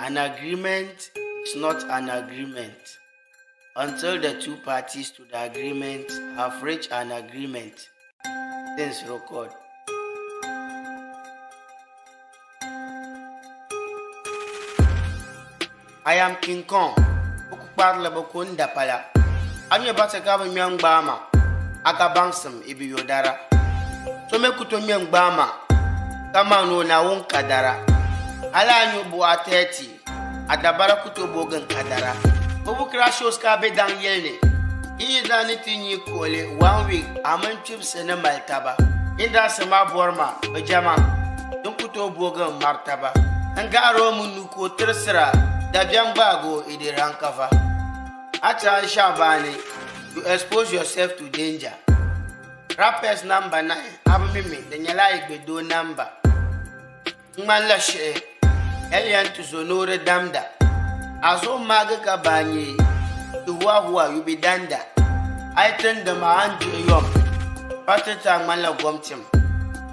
An agreement is not an agreement until the two parties to the agreement have reached an agreement. Things record. I am King Kong. Bɛ ku kparili bɛ ku n dapala. A nyɛ baɣisi ka bɛ ŋmɛ n-gbaai ma, a ka baŋsim, i bi yo dara. So mi ku tooi ŋmɛ n-gbaai ma kaman o Naawuni kadara. Hali a nyu buɣa 30, a dabara ku tooi boogi n kadara. Bɛ bukira shows ka a be daŋ yili ni. Yi yi daa ni ti nyi kuɣili one week, a mini kpibisi ni mali taba. Industry maa bɔri ma, bɛ jɛma, din ku tooi boogi n martaba. N gahiri o mi nuu ka o tirisira, dabiɛm gbaagi o, i deeri ankafa. A ti a Shaabani, you expose yourself to danger. Rappers number 9, a bi mi mi, di nyɛla a yi gbe doo number. N ŋmanila shihi, hali yɛn ti zo ni o di damda. A zuɣu maagi ka baa nyee, chihuahua, you be danda. A yi ti n dim a, a ni dihi yom, pa ti ti a ŋmanila gomtim.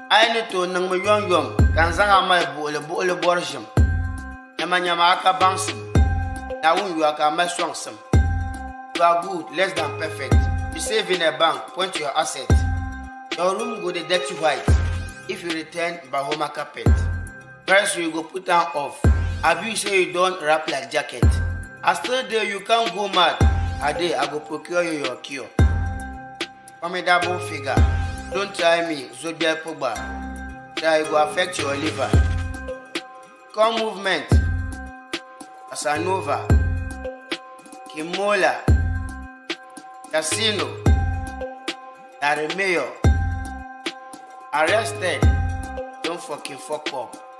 A yi ni tooi niŋmi yomyom ka n zaŋ a mali buɣili buɣili bɔri ʒim. Nyamanyama a ka baŋsim, Naawuni yu a ka a mali sɔŋsim. You are good, less than perfect. You save in a bank, point to your asset. Your room go dey dirty white if you return Bahoma carpet. Very soon you go put am off, abi you say you don wrap like jacket. I still dey, you can't go mad. I dey, I go procure you your cure. Formidable figure, don't try me, Zogbel Pogba. Try, e go affect your liver. Come movement, Casanova, Kimola, Casino, Larry Mayor. Arrested, don't fucking fuck up.